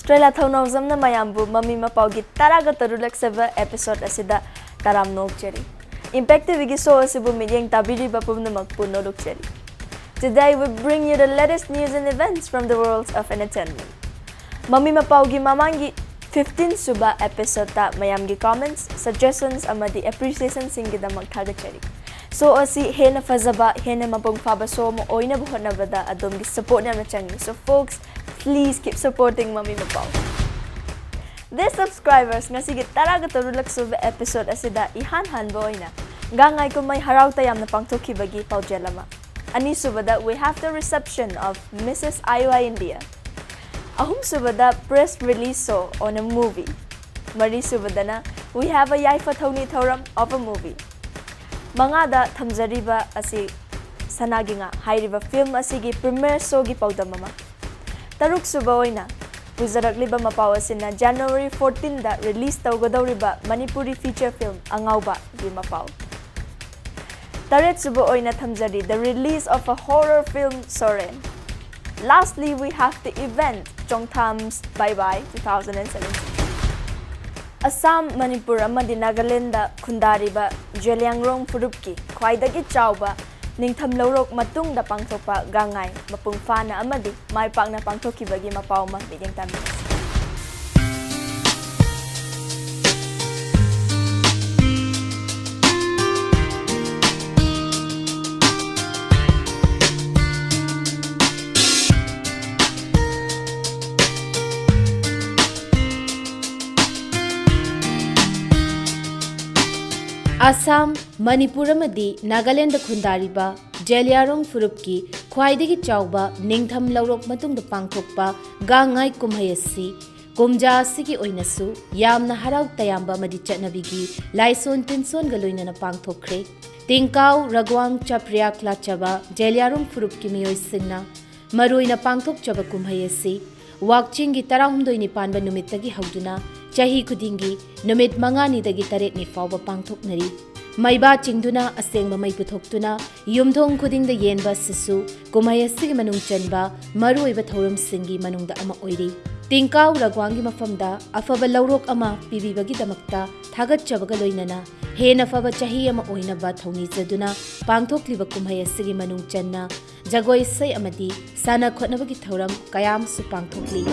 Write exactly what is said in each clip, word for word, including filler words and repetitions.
ꯄ꯭ꯔꯦꯂꯥ ꯊꯧꯅꯥꯎꯖꯝꯅ ꯃꯌꯥꯝꯕꯨ ꯃꯃꯤ ꯃꯄꯥꯎꯒꯤ ꯇꯔꯥꯒ ꯇꯔꯨꯛꯂꯛ ꯁꯨꯕ episode ꯑꯁꯤꯗ ꯇꯔꯥꯝꯅ ꯑꯣꯛꯆꯔꯤ꯫ Impact TVꯒꯤ show ꯑꯁꯤꯕꯨ ꯃꯤꯠꯌꯦꯡ ꯇꯥꯕꯤꯔꯤꯕ ꯄꯨꯝꯅꯃꯛꯄꯨ ꯅꯣꯂꯨꯛꯆꯔꯤ꯫ Today we bring you the latest news and events from the world of entertainment. ꯃꯃꯤ ꯃꯄꯥꯎꯒꯤ ꯃꯃꯥꯡꯒꯤ fifteen ꯁꯨꯕ episodeꯇ ꯃꯌꯥꯝꯒꯤ comments, suggestions ꯑꯃꯗꯤ appreciationꯁꯤꯡꯒꯤꯗꯃꯛ ꯊꯥꯒꯠꯆꯔꯤ꯫ Show ꯑꯁꯤ ꯍꯦꯟꯅ ꯐꯖꯕ, ꯍꯦꯟꯅ ꯃꯄꯨꯡ ꯐꯥꯕ show ꯑꯃ ꯑꯣꯏꯅꯕ ꯍꯣꯠꯅꯕꯗ ꯑꯗꯣꯝꯒꯤ support ꯌꯥꯝꯅ ꯆꯪꯏ꯫ So folks, please keep supporting ꯃꯃꯤ ꯃꯄꯥꯎ꯫ Dear subscribers, ꯉꯁꯤꯒꯤ ꯇꯔꯥꯒ ꯇꯔꯨꯛꯂꯛ ꯁꯨꯕ episode ꯑꯁꯤꯗ ꯏꯍꯥꯟ ꯍꯥꯟꯕ ꯑꯣꯏꯅ ꯒꯥꯡꯉꯥꯏ ꯀꯨꯝꯍꯩ ꯍꯔꯥꯎ ꯇꯌꯥꯝꯅ ꯄꯥꯡꯊꯣꯛꯈꯤꯕꯒꯤ ꯄꯥꯎꯖꯦꯜ ꯑꯃ꯫ ꯑꯅꯤꯁꯨꯕꯗ, we have the reception of Missus IOI India꯫ ꯑꯍꯨꯝꯁꯨꯕꯗ, press release show on a movie꯫ ꯃꯔꯤꯁꯨꯕꯗꯅ, we have a ꯌꯥꯏꯐ ꯊꯧꯅꯤ ꯊꯧꯔꯝ of a movie꯫ ꯃꯉꯥꯗ ꯊꯝꯖꯔꯤꯕ ꯑꯁꯤ ꯁꯅꯥꯒꯤ ꯉꯥ ꯍꯥꯏꯔꯤꯕ film ꯑꯁꯤꯒꯤ premiere showꯒꯤ ꯄꯥꯎꯗꯝ ꯑꯃ꯫ ꯇꯔꯨꯛꯁꯨꯕ ꯑꯣꯏꯅ ꯄꯨꯖꯔꯛꯂꯤꯕ ꯃꯄꯥꯎ ꯑꯁꯤꯅ January fourteenꯗ release ꯇꯧꯒꯗꯧꯔꯤꯕ Manipuri feature film ꯑꯉꯥꯎꯕꯒꯤ ꯃꯄꯥꯎ꯫ ꯇꯔꯦꯠꯁꯨꯕ ꯑꯣꯏꯅ ꯊꯝꯖꯔꯤ the release of a horror film ꯁꯣꯔꯦꯟ꯫ Lastly, we have the event ꯆꯣꯡꯊꯥꯝꯁ by by two thousand seventeen꯫ Assam, Manipur ꯑꯃꯗꯤ ꯅꯥꯒꯥꯂꯦꯟꯗ ꯈꯨꯟꯗꯥꯔꯤꯕ ꯖꯦꯂꯤꯌꯥꯡꯔꯣꯡ ꯐꯨꯔꯨꯞꯀꯤ ꯈ꯭ꯋꯥꯏꯗꯒꯤ ꯆꯥꯎꯕ ꯅꯤꯡꯊꯝ ꯂꯧꯔꯣꯛ ꯃꯇꯨꯡꯗ ꯄꯥꯡꯊꯣꯛꯄ ꯒꯥꯡꯉꯥꯏ ꯃꯄꯨꯡ ꯐꯥꯅ ꯑꯃꯗꯤ ꯃꯥꯏ ꯄꯥꯛꯅ ꯄꯥꯡꯊꯣꯛꯈꯤꯕꯒꯤ ꯃꯄꯥꯎ ꯑꯃ ꯃꯤꯠꯌꯦꯡ ꯇꯥꯃꯤꯟꯅꯁꯤ꯫ ꯑꯁꯥꯝ, ꯃꯅꯤꯄꯨꯔ ꯑꯃꯗꯤ ꯅꯥꯒꯥꯂꯦꯟꯗ ꯈꯨꯟꯗꯥꯔꯤꯕ ꯖꯦꯂꯤꯌꯥꯔꯣꯡ ꯐꯨꯔꯨꯞꯀꯤ ꯈ꯭ꯋꯥꯏꯗꯒꯤ ꯆꯥꯎꯕ ꯅꯤꯡꯊꯝ ꯂꯧꯔꯣꯛ ꯃꯇꯨꯡꯗ ꯄꯥꯡꯊꯣꯛꯄ ꯒꯥꯡꯉꯥꯏ ꯀꯨꯝꯍꯩ ꯑꯁꯤ ꯀꯨꯝꯖꯥ ꯑꯁꯤꯒꯤ ꯑꯣꯏꯅꯁꯨ ꯌꯥꯝꯅ ꯍꯔꯥꯎ ꯇꯌꯥꯝꯕ ꯑꯃꯗꯤ ꯆꯠꯅꯕꯤꯒꯤ ꯂꯥꯏꯁꯣꯟ ꯇꯤꯟꯁꯣꯟꯒ ꯂꯣꯏꯅꯅ ꯄꯥꯡꯊꯣꯛꯈ꯭ꯔꯦ꯫ ꯇꯤꯡꯀꯥꯎ ꯔꯒ꯭ꯋꯥꯡ ꯆꯥꯄ꯭ꯔꯤꯌꯥꯛ ꯂꯥꯆꯕ ꯖꯦꯂꯤꯌꯥꯔꯣꯡ ꯐꯨꯔꯨꯞꯀꯤ ꯃꯤꯑꯣꯏꯁꯤꯡꯅ ꯃꯔꯨꯑꯣꯏꯅ ꯄꯥꯡꯊꯣꯛꯆꯕ ꯀꯨꯝꯍꯩ ꯑꯁꯤ ꯋꯥꯛꯆꯤꯡꯒꯤ ꯇꯔꯥꯍꯨꯝꯗꯣꯏꯅꯤ ꯄꯥꯟꯕ ꯅꯨꯃꯤꯠꯇꯒꯤ ꯍꯧꯗꯨꯅ ꯆꯍꯤ ꯈꯨꯗꯤꯡꯒꯤ ꯅꯨꯃꯤꯠ ꯃꯉꯥꯅꯤꯗꯒꯤ ꯇꯔꯦꯠꯅꯤ ꯐꯥꯎꯕ ꯄꯥꯡꯊꯣꯛꯅꯔꯤ꯫ ꯃꯩꯕꯥ ꯆꯤꯡꯗꯨꯅ ꯑꯁꯦꯡꯕ ꯃꯩ ꯄꯨꯊꯣꯛꯇꯨꯅ ꯌꯨꯝꯊꯣꯡ ꯈꯨꯗꯤꯡꯗ ꯌꯦꯟꯕ ꯑꯁꯤꯁꯨ ꯀꯨꯝꯍꯩ ꯑꯁꯤꯒꯤ ꯃꯅꯨꯡ ꯆꯟꯕ ꯃꯔꯨꯑꯣꯏꯕ ꯊꯧꯔꯝꯁꯤꯡꯒꯤ ꯃꯅꯨꯡꯗ ꯑꯃ ꯑꯣꯏꯔꯤ꯫ ꯇꯤꯡꯀꯥꯎ ꯔꯒ꯭ꯋꯥꯡꯒꯤ ꯃꯐꯝꯗ ꯑꯐꯕ ꯂꯧꯔꯣꯛ ꯑꯃ ꯄꯤꯕꯤꯕꯒꯤꯗꯃꯛꯇ ꯊꯥꯒꯠꯆꯕꯒ ꯂꯣꯏꯅꯅ ꯍꯦꯟꯅ ꯐꯕ ꯆꯍꯤ ꯑꯃ ꯑꯣꯏꯅꯕ ꯊꯧꯅꯤꯖꯗꯨꯅ ꯄꯥꯡꯊꯣꯛꯂꯤꯕ ꯀꯨꯝꯍꯩ ꯑꯁꯤꯒꯤ ꯃꯅꯨꯡ ꯆꯟꯅ ꯖꯒꯣꯏ ꯏꯁꯩ ꯑꯃꯗꯤ ꯁꯥꯟꯅ ꯈꯣꯠꯅꯕꯒꯤ ꯊꯧꯔꯝ ꯀꯌꯥ ꯑꯃꯁꯨ ꯄꯥꯡꯊꯣꯛꯂꯤ꯫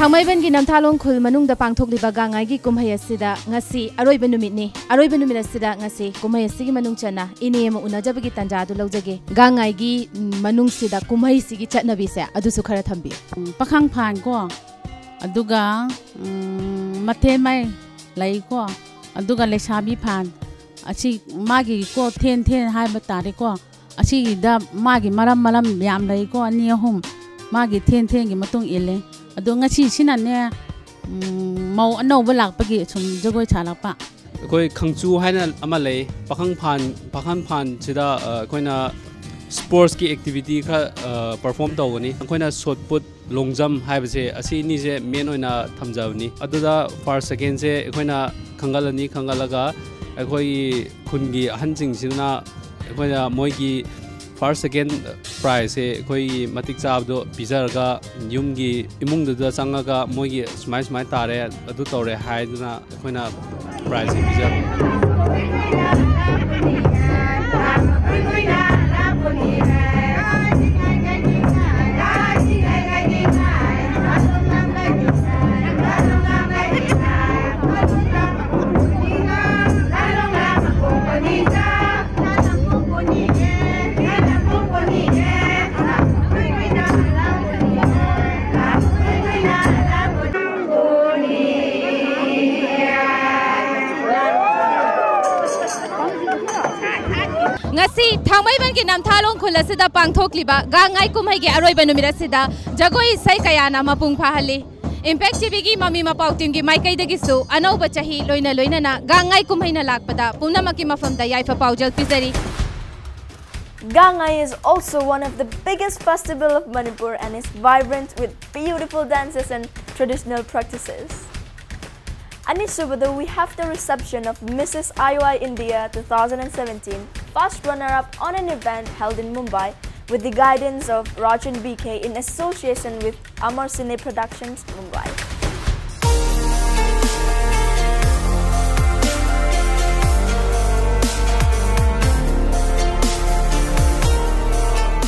ꯊꯥꯡꯃꯩꯕꯟꯒꯤ ꯅꯝꯊꯥꯂꯣꯡ ꯈꯨꯜ ꯃꯅꯨꯡꯗ ꯄꯥꯡꯊꯣꯛꯂꯤꯕ ꯒꯥꯡꯉꯥꯏꯒꯤ ꯀꯨꯝꯍꯩ ꯑꯁꯤꯗ ꯉꯁꯤ ꯑꯔꯣꯏꯕ ꯅꯨꯃꯤꯠꯅꯤ꯫ ꯑꯔꯣꯏꯕ ꯅꯨꯃꯤꯠ ꯑꯁꯤꯗ ꯉꯁꯤ ꯀꯨꯝꯍꯩ ꯑꯁꯤꯒꯤ ꯃꯅꯨꯡ ꯆꯟꯅ ꯏꯅꯦ ꯑꯃ ꯎꯅꯖꯕꯒꯤ ꯇꯥꯟꯖꯥ ꯑꯗꯨ ꯂꯧꯖꯒꯦ꯫ ꯒꯥꯡꯉꯥꯏꯒꯤ, ꯎꯝ, ꯃꯅꯨꯡꯁꯤꯗ ꯀꯨꯝꯍꯩꯁꯤꯒꯤ ꯆꯠꯅꯕꯤꯁꯦ ꯑꯗꯨꯁꯨ ꯈꯔ ꯊꯝꯕꯤꯌꯨ꯫ ꯎꯝ, ꯄꯥꯈꯪ ꯐꯥꯟ ꯀꯣ, ꯑꯗꯨꯒ, ꯎꯝ, ꯃꯊꯦꯜ ꯃꯩ ꯂꯩꯀꯣ, ꯑꯗꯨꯒ ꯂꯩꯁꯥꯕꯤ ꯐꯥꯟ꯫ ꯑꯁꯤ ꯃꯥꯒꯤ ꯀꯣ ꯊꯦꯟ ꯊꯦꯟ ꯍꯥꯏꯕ ꯇꯥꯔꯦꯀꯣ꯫ ꯑꯁꯤꯒꯤꯗ ꯃꯥꯒꯤ ꯃꯔꯝ ꯃꯔꯝ ꯌꯥꯝ ꯂꯩꯀꯣ, ꯑꯅꯤ ꯑꯍꯨꯝ꯫ ꯃꯥꯒꯤ ꯊꯦꯟ ꯊꯦꯟꯒꯤ ꯃꯇꯨꯡ ꯏꯜꯂꯦ꯫ ꯑꯗꯣ ꯉꯁꯤꯁꯤꯅꯅꯦ, ꯎꯝ, ꯃꯧ ꯑꯅꯧꯕ ꯂꯥꯛꯄꯒꯤ ꯁꯨꯝ ꯖꯒꯣꯏ ꯁꯥꯔꯛꯄ꯫ ꯑꯩꯈꯣꯏ ꯈꯪꯆꯨ ꯍꯥꯏꯅ ꯑꯃ ꯂꯩ꯫ ꯄꯥꯈꯪ ꯐꯥꯟ, ꯄꯥꯈꯪ ꯐꯥꯟꯁꯤꯗ, ꯑ, ꯑꯩꯈꯣꯏꯅ sportsꯀꯤ activity ꯈꯔ, ꯑ, perform ꯇꯧꯒꯅꯤ꯫ ꯑꯩꯈꯣꯏꯅ shot put, long jump ꯍꯥꯏꯕꯁꯦ, ꯑꯁꯤ ꯑꯅꯤꯁꯦ main ꯑꯣꯏꯅ ꯊꯝꯖꯕꯅꯤ꯫ ꯑꯗꯨꯗ first secondꯁꯦ ꯑꯩꯈꯣꯏꯅ ꯈꯪꯒꯠꯂꯅꯤ꯫ ꯈꯪꯒꯠꯂꯒ ꯑꯩꯈꯣꯏꯒꯤ ꯈꯨꯟꯒꯤ ꯑꯍꯟꯁꯤꯡꯁꯤꯅ ꯑꯩꯈꯣꯏꯅ ꯃꯣꯏꯒꯤ first second prizeꯁꯦ ꯑꯩꯈꯣꯏꯒꯤ ꯃꯇꯤꯛ ꯆꯥꯕꯗꯣ ꯄꯤꯖꯔꯒ, ꯌꯨꯝꯒꯤ ꯏꯃꯨꯡꯗꯨꯗ ꯆꯪꯉꯒ ꯃꯣꯏꯒꯤ ꯁꯨꯃꯥꯏ ꯁꯨꯃꯥꯏ ꯇꯥꯔꯦ, ꯑꯗꯨ ꯇꯧꯔꯦ ꯍꯥꯏꯗꯨꯅ ꯑꯩꯈꯣꯏꯅ prizeꯁꯦ ꯄꯤꯖꯕꯅꯤ꯫ ꯉꯁꯤ ꯊꯥꯡꯃꯩꯕꯟꯒꯤ ꯅꯝꯊꯥꯂꯣꯡ ꯈꯨꯜ ꯑꯁꯤꯗ ꯄꯥꯡꯊꯣꯛꯂꯤꯕ ꯒꯥꯡ ꯉꯥꯏ ꯀꯨꯝꯍꯩꯒꯤ ꯑꯔꯣꯏꯕ ꯅꯨꯃꯤꯠ ꯑꯁꯤꯗ ꯖꯒꯣꯏ ꯏꯁꯩ ꯀꯌꯥꯅ ꯃꯄꯨꯡ ꯐꯥꯍꯜꯂꯤ꯫ Impact ꯇꯤꯚꯤꯒꯤ ꯃꯃꯤ ꯃꯄꯥꯎ ꯇꯤꯝꯒꯤ ꯃꯥꯏꯀꯩꯗꯒꯤꯁꯨ ꯑꯅꯧꯕ ꯆꯍꯤ ꯂꯣꯏꯅ ꯂꯣꯏꯅꯅ ꯒꯥꯡ ꯉꯥꯏ ꯀꯨꯝꯍꯩꯅ ꯂꯥꯛꯄꯗ ꯄꯨꯝꯅꯃꯛꯀꯤ ꯃꯐꯝꯗ ꯌꯥꯏꯐ ꯄꯥꯎꯖꯦꯜ ꯄꯤꯖꯔꯤ꯫ Gangai is also one of the biggest festival of Manipur and is vibrant with beautiful dances and traditional practices. ꯑꯅꯤꯁꯨꯕꯗ, we have the reception of Missus Iowa India two thousand seventeen, first runner-up on an event held in Mumbai with the guidance of Rajan B K in association with Amar Cine Productions, Mumbai.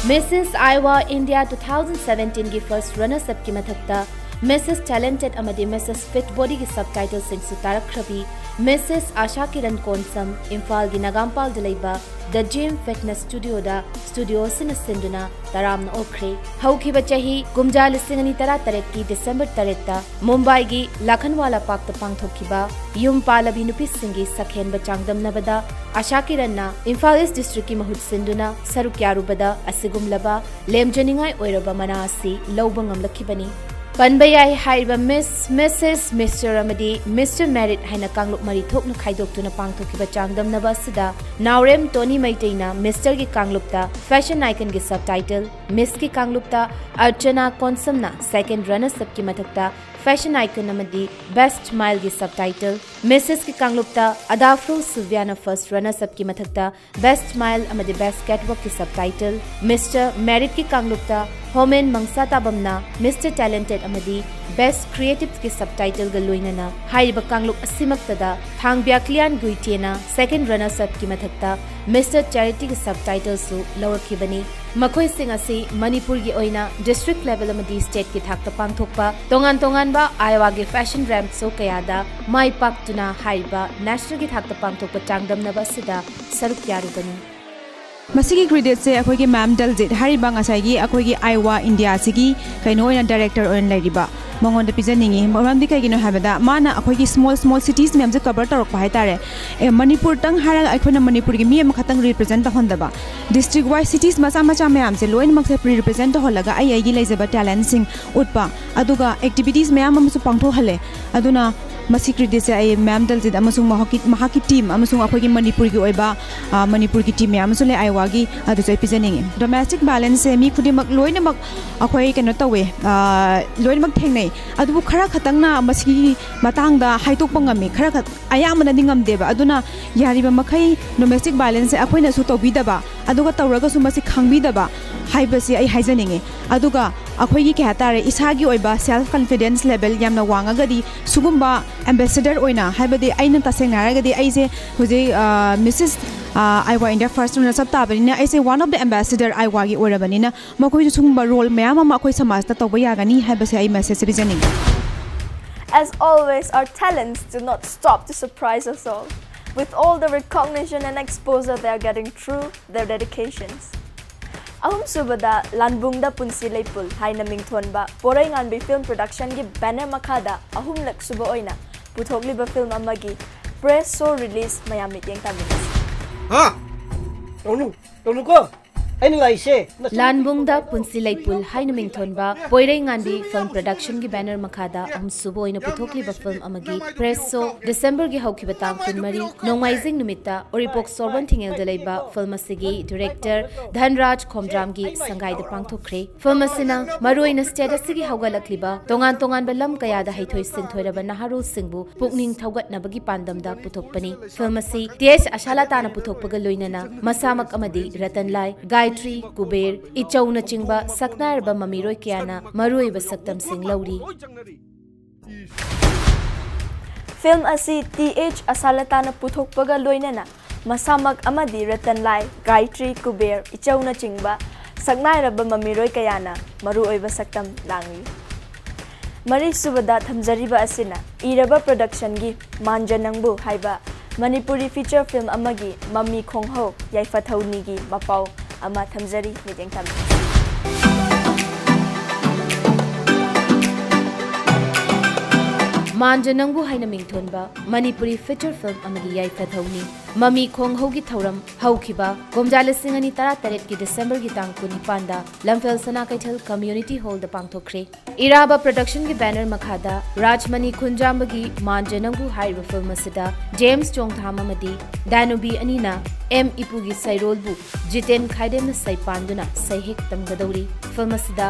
Missus Iowa India two thousand seventeen ꯒꯤ first runners-up ꯀꯤ ꯃꯊꯛꯇ Missus Talented ꯑꯃꯗꯤ Missus Fit Body ꯒꯤ subtitle ꯁꯤꯡꯁꯨ ꯇꯥꯔꯛꯈ꯭ꯔꯕꯤ Missus Asha Kiran Konsam, ꯏꯝꯐꯥꯜꯒꯤ ꯅꯒꯥꯝꯄꯥꯜꯗ ꯂꯩꯕ The Gym Fitness Studio the studio ꯑꯁꯤꯅ ꯁꯤꯟꯗꯨꯅ ꯇꯔꯥꯝꯅ ꯑꯣꯛꯈ꯭ꯔꯦ꯫ ꯍꯧꯈꯤꯕ ꯆꯍꯤ ꯀꯨꯝꯖꯥ ꯂꯤꯁꯤꯡ ꯑꯅꯤ ꯇꯔꯥ ꯇꯔꯦꯠꯀꯤ December ꯇꯔꯦꯠꯇ ꯃꯨꯝꯕꯥꯏꯒꯤ ꯂꯥꯈꯟꯋꯥꯂꯥ ꯄꯥꯔꯛꯇ ꯄꯥꯡꯊꯣꯛꯈꯤꯕ ꯌꯨꯝ ꯄꯥꯜꯂꯕꯤ ꯅꯨꯄꯤꯁꯤꯡꯒꯤ ꯁꯛꯍꯦꯟꯕ ꯆꯥꯡꯗꯝꯅꯕꯗ ꯑꯥꯁꯥ ꯀꯤꯔꯟꯅ ꯏꯝꯐꯥꯜ ꯏꯁ ꯗꯤꯁꯇ꯭ꯔꯤꯛꯀꯤ ꯃꯍꯨꯠ ꯁꯤꯟꯗꯨꯅ ꯁꯔꯨꯛ ꯌꯥꯔꯨꯕꯗ ꯑꯁꯤꯒꯨꯝꯂꯕ ꯂꯦꯝꯖꯅꯤꯡꯉꯥꯏ ꯑꯣꯏꯔꯕ ꯃꯅꯥ ꯑꯁꯤ ꯂꯧꯕ ꯉꯝꯂꯛꯈꯤꯕꯅꯤ꯫ ꯄꯟꯕ ꯌꯥꯏ, ꯍꯥꯏꯔꯤꯕ Miss, Missus, Mister ꯑꯃꯗꯤ Mister Merit ꯍꯥꯏꯅ ꯀꯥꯡꯂꯨꯞ ꯃꯔꯤ ꯊꯣꯛꯅ ꯈꯥꯏꯗꯣꯛꯇꯨꯅ ꯄꯥꯡꯊꯣꯛꯈꯤꯕ ꯆꯥꯡꯗꯝꯅꯕ ꯑꯁꯤꯗ ꯅꯥꯎꯔꯦꯝ ꯇꯣꯅꯤ ꯃꯩꯇꯩꯅ Mister ꯒꯤ ꯀꯥꯡꯂꯨꯞꯇ Fashion Icon ꯒꯤ subtitle, Miss ꯀꯤ ꯀꯥꯡꯂꯨꯞꯇ ꯑꯔꯆꯅꯥ ꯀꯣꯟꯁꯝꯅ second runners-up ꯀꯤ ꯃꯊꯛꯇ Fashion Icon ꯑꯃꯗꯤ Best Smile ꯒꯤ subtitle, Misses ꯀꯤ ꯀꯥꯡꯂꯨꯞꯇ ꯑꯗꯥꯐ꯭ꯔꯣ ꯁꯤꯜꯚꯤꯌꯥꯅ first runners-up ꯀꯤ ꯃꯊꯛꯇ Best Smile ꯑꯃꯗꯤ Best Catwalk ꯀꯤ subtitle, Mister Merit ꯀꯤ ꯀꯥꯡꯂꯨꯞꯇ ꯍꯣꯃꯦꯟ ꯃꯪꯁꯥ ꯇꯥꯕꯝꯅ Mister Talented ꯑꯃꯗꯤ Best Creative ꯀꯤ subtitle ꯒ ꯂꯣꯏꯅꯅ ꯍꯥꯏꯔꯤꯕ ꯀꯥꯡꯂꯨꯞ ꯑꯁꯤꯃꯛꯇꯗ ꯊꯥꯡꯕꯤꯌꯥ ꯀ꯭ꯂꯤꯌꯥꯟ ꯒꯨꯏꯇꯦꯅ second runners-up ꯀꯤ ꯃꯊꯛꯇ Mister Charity ꯒꯤ subtitle ꯁꯨ ꯂꯧꯔꯛꯈꯤꯕꯅꯤ꯫ ꯃꯈꯣꯏꯁꯤꯡ ꯑꯁꯤ ꯃꯅꯤꯄꯨꯔꯒꯤ ꯑꯣꯏꯅ district level ꯑꯃꯗꯤ state ꯀꯤ ꯊꯥꯛꯇ ꯄꯥꯡꯊꯣꯛꯄ ꯇꯣꯉꯥꯟ ꯇꯣꯉꯥꯟꯕ Iowa ꯒꯤ fashion ramp show ꯀꯌꯥꯗ ꯃꯥꯏ ꯄꯥꯛꯇꯨꯅ ꯍꯥꯏꯔꯤꯕ national ꯒꯤ ꯊꯥꯛꯇ ꯄꯥꯡꯊꯣꯛꯄ ꯆꯥꯡꯗꯝꯅꯕ ꯑꯁꯤꯗ ꯁꯔꯨꯛ ꯌꯥꯔꯨꯕꯅꯤ꯫ ꯃꯁꯤꯒꯤ credit ꯁꯦ ꯑꯩꯈꯣꯏꯒꯤ ma'am ꯗꯜꯖꯤꯠ ꯍꯥꯏꯔꯤꯕ ꯉꯁꯥꯏꯒꯤ ꯑꯩꯈꯣꯏꯒꯤ Iowa India ꯁꯤꯒꯤ ꯀꯩꯅꯣ ꯑꯣꯏꯅ director ꯑꯣꯏꯅ ꯂꯩꯔꯤꯕ ꯃꯉꯣꯟꯗ ꯄꯤꯖꯅꯤꯡꯉꯤ꯫ ꯃꯔꯝꯗꯤ ꯀꯩꯒꯤꯅꯣ ꯍꯥꯏꯕꯗ, ꯃꯥꯅ ꯑꯩꯈꯣꯏꯒꯤ small small cities ꯃꯌꯥꯝꯁꯦ cover ꯇꯧꯔꯛꯄ ꯍꯥꯏꯇꯥꯔꯦ꯫ ꯑꯦ, ꯃꯅꯤꯄꯨꯔꯇꯪ ꯍꯥꯏꯔꯒ ꯑꯩꯈꯣꯏꯅ ꯃꯅꯤꯄꯨꯔꯒꯤ ꯃꯤ ꯑꯃꯈꯛꯇꯪ represent ꯇꯧꯍꯟꯗꯕ, district wise cities ꯃꯆꯥ ꯃꯆꯥ ꯃꯌꯥꯝꯁꯦ ꯂꯣꯏꯅꯃꯛꯁꯦ represent ꯇꯧꯍꯜꯂꯒ, ꯑꯩ ꯑꯩꯒꯤ ꯂꯩꯖꯕ talent ꯁꯤꯡ ꯎꯠꯄ, ꯑꯗꯨꯒ activities ꯃꯌꯥꯝ ꯑꯃꯁꯨ ꯄꯥꯡꯊꯣꯛꯍꯜꯂꯦ꯫ ꯑꯗꯨꯅ ꯃꯁꯤ credit ꯁꯦ ꯑꯩ ꯃꯦꯝ ꯗꯜꯖꯤꯠ ꯑꯃꯁꯨꯡ ꯃꯍꯥꯛꯀꯤ, ꯃꯍꯥꯛꯀꯤ team ꯑꯃꯁꯨꯡ ꯑꯩꯈꯣꯏꯒꯤ ꯃꯅꯤꯄꯨꯔꯒꯤ ꯑꯣꯏꯕ, ꯑ, ꯃꯅꯤꯄꯨꯔꯒꯤ team ꯃꯌꯥꯝ ꯑꯃꯁꯨ ꯂꯩ, ꯑꯥꯏꯋꯥꯒꯤ, ꯑꯗꯨꯁꯨ ꯑꯩ ꯄꯤꯖꯅꯤꯡꯉꯤ꯫ Domestic violence ꯁꯦ ꯃꯤ ꯈꯨꯗꯤꯡꯃꯛ ꯂꯣꯏꯅꯃꯛ ꯑꯩꯈꯣꯏ ꯀꯩꯅꯣ ꯇꯧꯋꯦ, ꯑ, ꯂꯣꯏꯅꯃꯛ ꯊꯦꯡꯅꯩ꯫ ꯑꯗꯨꯕꯨ ꯈꯔ ꯈꯛꯇꯪꯅ ꯃꯁꯤꯒꯤ ꯃꯇꯥꯡꯗ ꯍꯥꯏꯗꯣꯛꯄ ꯉꯝꯃꯤ, ꯈꯔ ꯈꯛ-, ꯑꯌꯥꯝꯕꯅꯗꯤ ꯉꯝꯗꯦꯕ꯫ ꯑꯗꯨꯅ ꯌꯥꯔꯤꯕ ꯃꯈꯩ domestic violence ꯁꯦ ꯑꯩꯈꯣꯏꯅꯁꯨ ꯇꯧꯕꯤꯗꯕ, ꯑꯗꯨꯒ ꯇꯧꯔꯒꯁꯨ ꯃꯁꯤ ꯈꯪꯕꯤꯗꯕ ꯍꯥꯏꯕꯁꯤ ꯑꯩ ꯍꯥꯏꯖꯅꯤꯡꯉꯤ꯫ ꯑꯗꯨꯒ ꯑꯩꯈꯣꯏꯒꯤ, ꯀꯩ ꯍꯥꯏꯇꯥꯔꯦ, ꯏꯁꯥꯒꯤ ꯑꯣꯏꯕ self confidence level ꯌꯥꯝꯅ ꯋꯥꯡꯉꯒꯗꯤ, ꯁꯤꯒꯨꯝꯕ ambassador ꯑꯣꯏꯅ, ꯍꯥꯏꯕꯗꯤ ꯑꯩꯅ ꯇꯁꯦꯡꯅ ꯍꯥꯏꯔꯒꯗꯤ ꯑꯩꯁꯦ ꯍꯧꯖꯤꯛ, ꯑ, Missus, ꯑ, Iowa India First runner up ꯇꯥꯕꯅꯤꯅ, ꯑꯩꯁꯦ one of the ambassador ꯏꯌꯣꯋꯥꯒꯤ ꯑꯣꯏꯔꯕꯅꯤꯅ, ꯃꯈꯣꯏꯁꯨ ꯁꯤꯒꯨꯝꯕ role ꯃꯌꯥꯝ ꯑꯃ ꯑꯩꯈꯣꯏ ꯁꯃꯥꯖꯇ ꯇꯧꯕ ꯌꯥꯒꯅꯤ ꯍꯥꯏꯕꯁꯦ ꯑꯩ message say ꯄꯤꯖꯅꯤꯡꯉꯤ꯫ As always, our talents do not stop to surprise us all. With all the recognition and exposure they are getting through their dedications. ꯑꯍꯨꯝꯁꯨꯕꯗ ꯂꯥꯟꯕꯨꯡꯗ ꯄꯨꯟꯁꯤ ꯂꯩꯄꯨꯜ ꯍꯥꯏꯅ ꯃꯤꯡꯊꯣꯟꯕ ꯄꯣꯔꯩꯉꯥꯟꯕꯤ film production ꯒꯤ banner ꯃꯈꯥꯗ ꯑꯍꯨꯝꯂꯛ ꯁꯨꯕ ꯑꯣꯏꯅ ꯄꯨꯊꯣꯛꯂꯤꯕ film ꯑꯃꯒꯤ press show release ꯃꯌꯥꯝ ꯃꯤꯠꯌꯦꯡ ꯇꯥꯃꯤꯟꯅꯁꯤ꯫ ꯍꯥ? ꯇꯧꯅꯨ, ꯇꯧꯅꯨꯀꯣ꯫ ꯑꯩꯅ ꯂꯥꯛꯏꯁꯦ ꯅꯆꯟ ꯂꯥꯟꯕꯨꯡꯗ ꯄꯨꯟꯁꯤ ꯂꯩꯄꯨꯜ ꯍꯥꯏꯅ ꯃꯤꯡꯊꯣꯟꯕ ꯄꯣꯏꯔꯩꯉꯥꯟꯕꯤ film production ꯒꯤ banner ꯃꯈꯥꯗ ꯑꯍꯨꯝꯁꯨꯕ ꯑꯣꯏꯅ ꯄꯨꯊꯣꯛꯂꯤꯕ film ꯑꯃꯒꯤ press show December ꯒꯤ ꯍꯧꯈꯤꯕ ꯇꯥꯡ ꯀꯨꯟꯃꯔꯤ ꯅꯣꯡꯃꯥꯏꯖꯤꯡ ꯅꯨꯃꯤꯠꯇ ꯎꯔꯤꯄꯣꯛ ꯁꯣꯔꯕꯣꯟ ꯊꯤꯡꯉꯦꯜꯗ ꯂꯩꯕ film ꯑꯁꯤꯒꯤ director ꯙꯟꯔꯥꯖ ꯈꯣꯝꯗ꯭ꯔꯥꯝꯒꯤ ꯁꯪꯒꯥꯏꯗ ꯄꯥꯡꯊꯣꯛꯈ꯭ꯔꯦ꯫ Film ꯑꯁꯤꯅ ꯃꯔꯨꯑꯣꯏꯅ state ꯑꯁꯤꯒꯤ ꯍꯧꯒꯠꯂꯛꯂꯤꯕ ꯇꯣꯉꯥꯟ ꯇꯣꯉꯥꯟꯕ ꯂꯝ ꯀꯌꯥꯗ ꯍꯩꯊꯣꯏ ꯁꯤꯡꯊꯣꯏꯔꯕ ꯅꯍꯥꯔꯣꯜꯁꯤꯡꯕꯨ ꯄꯨꯛꯅꯤꯡ ꯊꯧꯒꯠꯅꯕꯒꯤ ꯄꯥꯟꯗꯝꯗ ꯄꯨꯊꯣꯛꯄꯅꯤ꯫ Film ꯑꯁꯤ ꯇꯤ ꯑꯦꯁ ꯑꯁꯥꯂꯥꯇꯥꯅ ꯄꯨꯊꯣꯛꯄꯒ ꯂꯣꯏꯅꯅ ꯃꯁꯥꯃꯛ ꯑꯃꯗꯤ ꯔꯇꯟ ꯂꯥꯏ, ꯒꯥꯌꯇ꯭ꯔꯤ, ꯀꯨꯕꯦꯔ, ꯏꯆꯧꯅꯆꯤꯡꯕ ꯁꯛꯅꯥꯏꯔꯕ ꯃꯃꯤꯔꯣꯏ ꯀꯌꯥꯅ ꯃꯔꯨꯑꯣꯏꯕ ꯁꯛꯇꯝꯁꯤꯡ ꯂꯧꯔꯤ꯫ Film ꯑꯁꯤ ꯇꯤ ꯑꯦꯁ ꯑꯁꯥꯂꯥꯇꯥꯅ ꯄꯨꯊꯣꯛꯄꯒ ꯂꯣꯏꯅꯅ ꯃꯁꯥꯃꯛ ꯑꯃꯗꯤ ꯔꯇꯟ ꯂꯥꯏ, ꯒꯥꯌꯇ꯭ꯔꯤ, ꯀꯨꯕꯦꯔ, ꯏꯆꯧꯅꯆꯤꯡꯕ ꯁꯛꯅꯥꯏꯔꯕ ꯃꯃꯤꯔꯣꯏ ꯀꯌꯥꯅ ꯃꯔꯨꯑꯣꯏꯕ ꯁꯛꯇꯝ ꯂꯥꯡꯂꯤ꯫ ꯃꯔꯤꯁꯨꯕꯗ ꯊꯝꯖꯔꯤꯕ ꯑꯁꯤꯅ ꯏꯔꯕ production ꯒꯤ ꯃꯥꯟꯖ ꯅꯪꯕꯨ ꯍꯥꯏꯕ ꯃꯅꯤꯄꯨꯔꯤ feature film ꯑꯃꯒꯤ ꯃꯃꯤ ꯈꯣꯡꯍꯧ ꯌꯥꯏꯐꯊꯧꯅꯤꯒꯤ ꯃꯄꯥꯎ ꯑꯃ ꯊꯝꯖꯔꯤ, ꯃꯤꯠꯌꯦꯡ ꯇꯝꯕꯤꯌꯨ꯫ ꯃꯥꯟꯖ ꯅꯪꯕꯨ ꯍꯥꯏꯅ ꯃꯤꯡꯊꯣꯟꯕ ꯃꯅꯤꯄꯨꯔꯤ feature film ꯑꯃꯒꯤ ꯌꯥꯏꯐ ꯊꯧꯅꯤ꯫ ꯃꯃꯤ ꯈꯣꯡꯍꯧꯒꯤ ꯊꯧꯔꯝ ꯍꯧꯈꯤꯕ ꯀꯨꯝꯖꯥ ꯂꯤꯁꯤꯡ ꯑꯅꯤ ꯇꯔꯥꯇꯔꯦꯠꯀꯤ Decemberꯒꯤ ꯇꯥꯡ ꯀꯨꯟꯅꯤꯄꯥꯟꯗ ꯂꯝꯐꯦꯜ ꯁꯅꯥ ꯀꯩꯊꯦꯜ Community Hallꯗ ꯄꯥꯡꯊꯣꯛꯈ꯭ꯔꯦ꯫ ꯏꯔꯥꯕ Productionꯒꯤ banner ꯃꯈꯥꯗ ꯔꯥꯖꯃꯅꯤ ꯈꯨꯟꯖꯥꯝꯕꯒꯤ ꯃꯥꯟꯖ ꯅꯪꯕꯨ ꯍꯥꯏꯔꯤꯕ film ꯑꯁꯤꯗ ꯖꯦꯝꯁ ꯆꯣꯡꯊꯥꯝ ꯑꯃꯗꯤ ꯗꯥꯅꯨꯕꯤ ꯑꯅꯤꯅ ꯑꯦꯝ ꯏꯄꯨꯒꯤ ꯁꯩꯔꯣꯜꯕꯨ ꯖꯤꯇꯦꯟ ꯈꯥꯏꯗꯦꯝꯅ ꯁꯩꯄꯥꯟꯗꯨꯅ ꯁꯩꯍꯦꯛ ꯇꯝꯒꯗꯧꯔꯤ꯫ Film ꯑꯁꯤꯗ